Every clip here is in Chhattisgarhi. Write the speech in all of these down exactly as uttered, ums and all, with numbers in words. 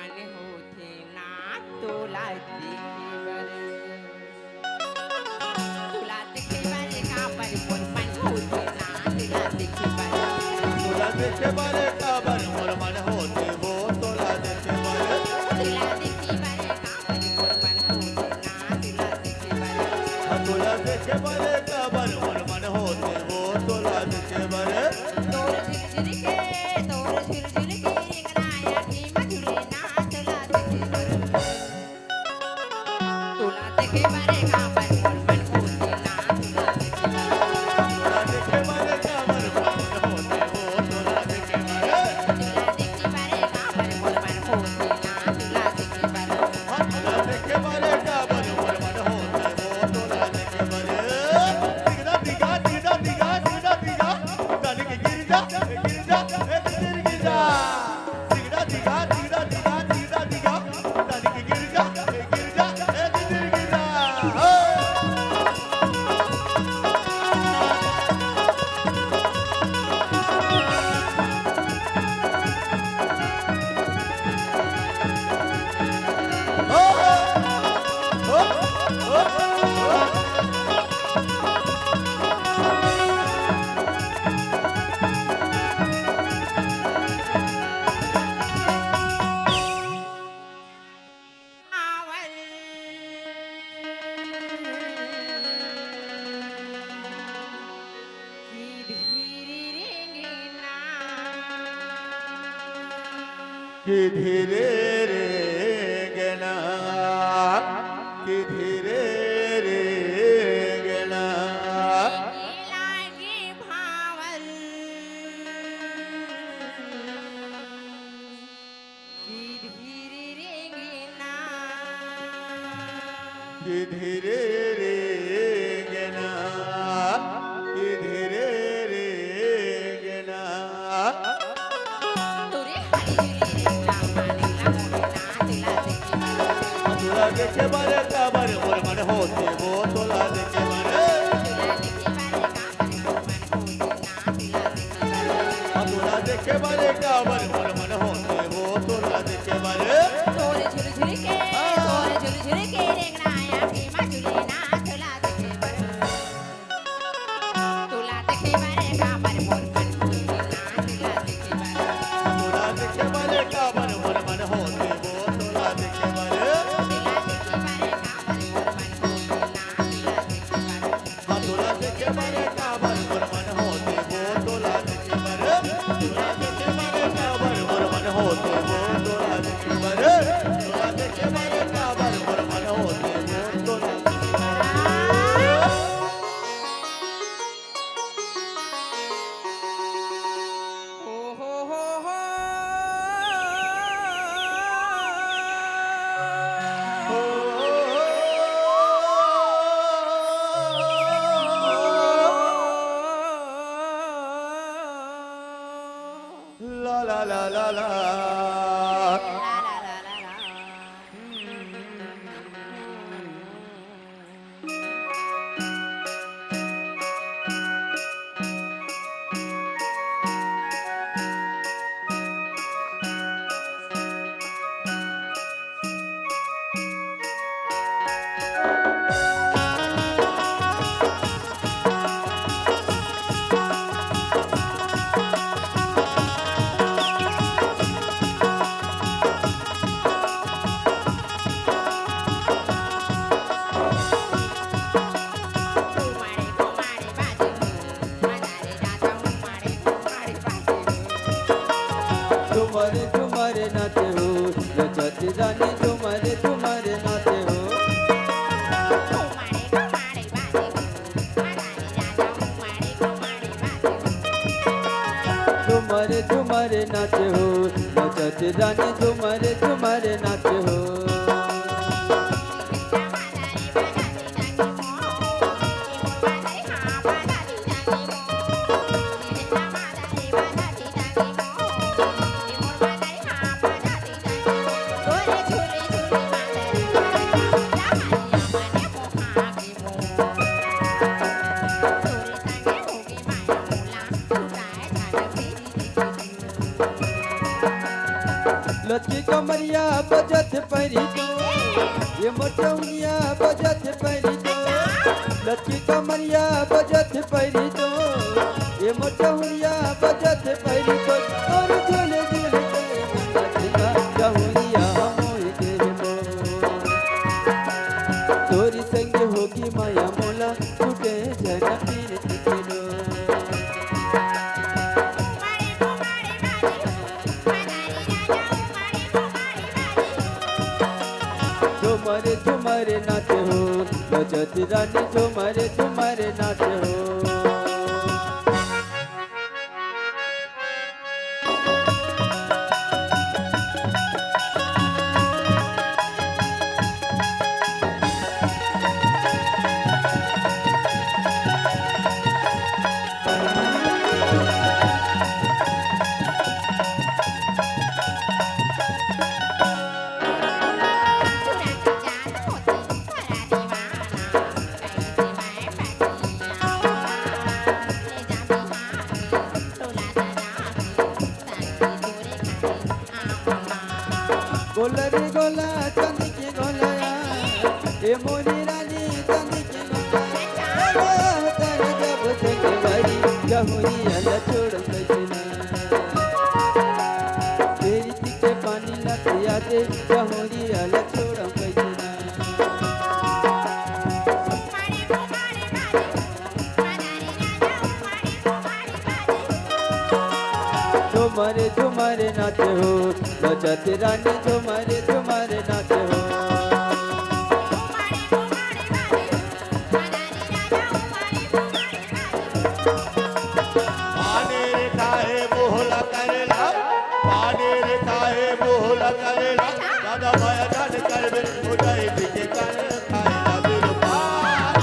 होथे ना तोला देखे बर। तोला देखे बर काबर मोर मन होथे ना तोला देखे बर। तोला देखे बर काबर मोर मन होथे वो तोला देखे बर। तोला देखे बर काबर मोर मन होथे ना तोला देखे बर। हाँ, तोला देखे बर काबर मोर मन होथे वो तोला देखे बर। तोर झिलझिल के, तोर झिलझिल के रेंगना आँखी म झूले ना तोला देखे बर। तोला देखे बर काबर मोर मन होथे ना तोला देखे बर। तोला देखे बर काबर मोर मन होथे वो तोला देखे बर। तोला देखे बर काबर मोर मन होथे ना तोला देखे बर। हाँ, तोला देखे बर काबर मोर मन होथे वो तोला देखे बर। दिगदा दिगा, दिगदा दिगा, दिगदा दिगा। तनिक गिर जा, गिर जा, ए गिर गिर जा। दिगदा दिगा, दिगदा दिगा, दिगदा दिगा। तनिक गिर जा, ए गिर जा, ए गिर गिर जा। हो। कि धीरे रेंगना, कि धीरे रेंगना। लागे भावल। कि धीरे रेंगना, कि धीरे रेंगना, कि धीरे रेंगना। तोरे हरी झुरी रेंगना, माने ला मोरे ना, तोला देखे बर। तोला देखे बर काबर मोर मन होथे वो तोला देखे बर। तोला देखे बर काबर मोर मन होथे ना, तोला देखे बर। हाँ, तोला देखे बर काबर मोर मन होथे वो तोला देखे बर। तोर झुरझुर के, हाँ। तोर झुरझुर के रेंगना आँखी म झूले ना तोला देखे बर। तोला देखे बर काबर मोर मन होथे ना तोला देखे बर। तोला देखे बर काबर मोर मन होथे वो तोला देखे बर। तोला देखे बर काबर मोर मन होथे ना तोला देखे बर। हाँ, तोला देखे बर काबर मोर मन होथे वो तोला देखे बर। तोला देखे बर काबर मोर मन होथे वो तोला देखे बर। तोला देखे बर काबर मोर मन होथे वो तोला देखे बर। झुमर झुमर नाचे हो, नचत रानी झुमर झुमर नाचे हो। झुमर झुमर नाचे हो, नचत रानी झुमर झुमर नाचे हो। लचकी कमरिया बजत पैरी तो, ये मोटौनिया बजत पैरी तो, लचकी कमरिया बजत पैरी तो, ये मोटौनिया बजत पैरी तो, और झूले झूले के मचला जहुरिया मोहि दे मो। तोरी संग होगी माया मोला, छूटे झन पीरत के डोर। झुमर झुमर नाचे हो, बजत रानी झुमर झुमर नाचे हो। गोला रे गोला, चांदी के गोला, ए मोरी रानी, चांदी के गोला। गोला उतार जब से केवारी, जहुरी आला छोड़ कैसे ना। तेरी पीछे पानी ना पिया दे, जहुरी आला छोड़ कैसे ना। झुमर झुमर नाचे हो, बजत रानी झुमर झुमर नाचे हो। पानी रे काहे मोहला करेला, पानी रे काहे मोहला करेला, दादा माया जान करबे, उदय जी के कर खाइला बिरु पान।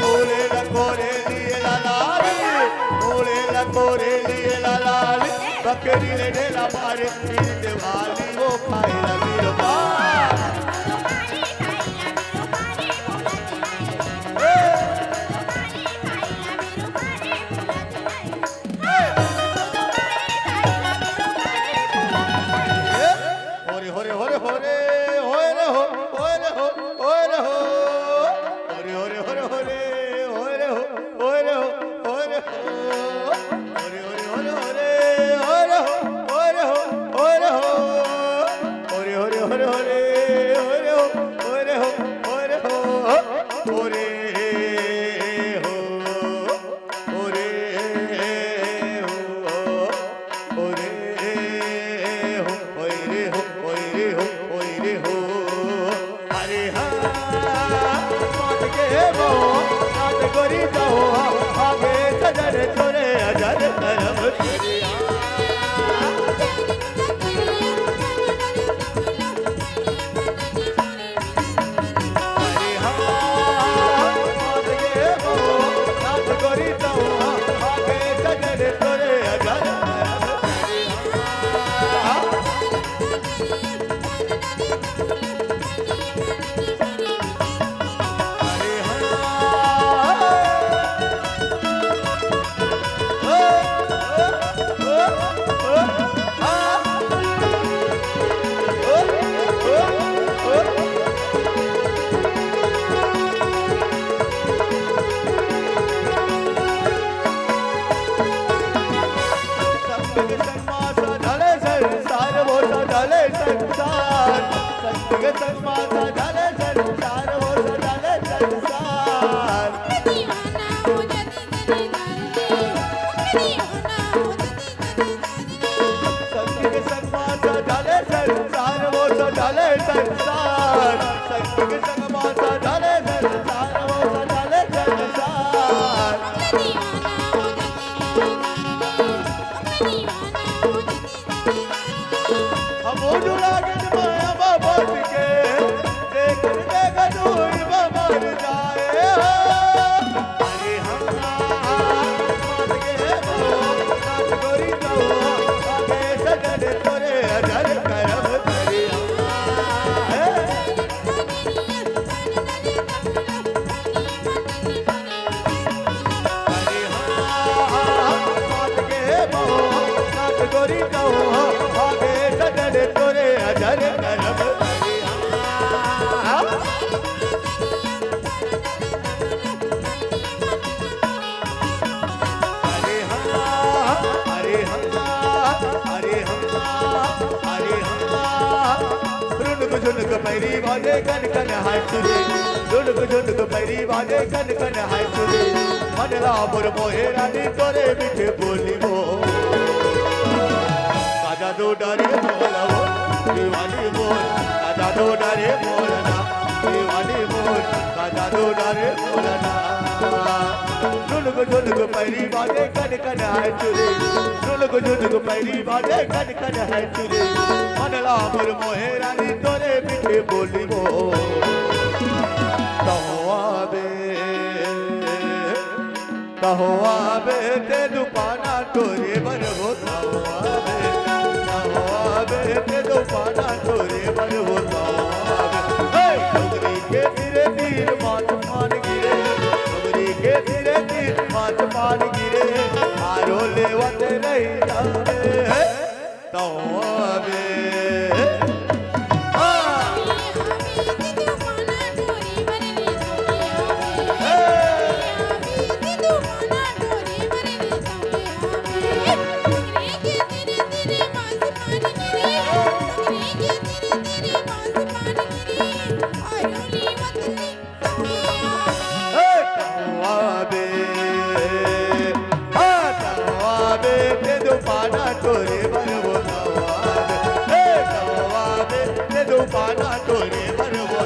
मोरे लकोरे लिए लालाली, मोरे लकोरे लिए लालाली, बकरी ले ढेला मारे, पीर देवाली वो खाए लगी रो बाप। होरे, होरे, होरे, होरे, होए रे हो, होए रे हो, होए रे हो। होरे, होरे, होरे, होरे, होए रे हो, होए रे हो, होए रे हो। होरे, होरे, होरे, होरे, होए रे हो, होए रे हो, होए रे हो। होरे, होरे, होरे, होरे, होए रे हो, होए रे हो, होए रे हो। होरे हो, होरे हो, होरे हो, होरे हो, होरे हो, होरे हो। अरे हाँ, मात के बो, नाच गोरी जाओ, आगे सजन तोरे अजर करम तेरी। संसार वो सजले संसार, संग संग माता ढाले संसार, वो सजले संसार। दीवाना हो जाती तेरी दादी, दीवाना हो जाती तेरी दादी। संग संग माता ढाले संसार, वो सजले संसार। संग संग माता ढाले संसार, वो सजले संसार। दीवाना हो जाती तेरी दादी, दीवाना हो जाती हम ओजू लागन माया बाबा के, देखन देखन हुई बा मर जाए हो। अरे हम ना मान के हो, नाच गोरी जाओ, आगे सजन तोरे अजर करम करिया। झुनक पैरी बाजे कन कन हाय चुरे, झुनक झुनक पैरी बाजे कन कन हाय चुरे। मन ला मोर मोहे रानी तोरे मीठे बोली मोर। का जादू डारे मोला वो दीवानी मोर, का जादू डारे मोला ना दीवानी मोर, का जादू डारे मोला ना। झुनक झुनक पैरी बाजे कन कन हाय चुरे, झुनक झुनक पैरी बाजे कन कन हाय चुरे। मन ला मोर मोहे रानी तोरे मीठे बोली मोर। तहवा बे, तहवा बे ते दुपाना टोरे बर हो, तहवा बे, तहवा बे ते दुपाना टोरे बर हो, तहवा बे। हे, डोंगरी के तीरे तीर माच पान गिरे, डोंगरी के तीरे तीर माच पान गिरे, आरो लेवत रही जावे। हे, तहवा बे, हाँ। हे, तहवा बे, हाँ, तहवा बे ते दुपाना टोरे बर वो तहवा बे। हे, तहवा बे ते दुपाना टोरे बर वो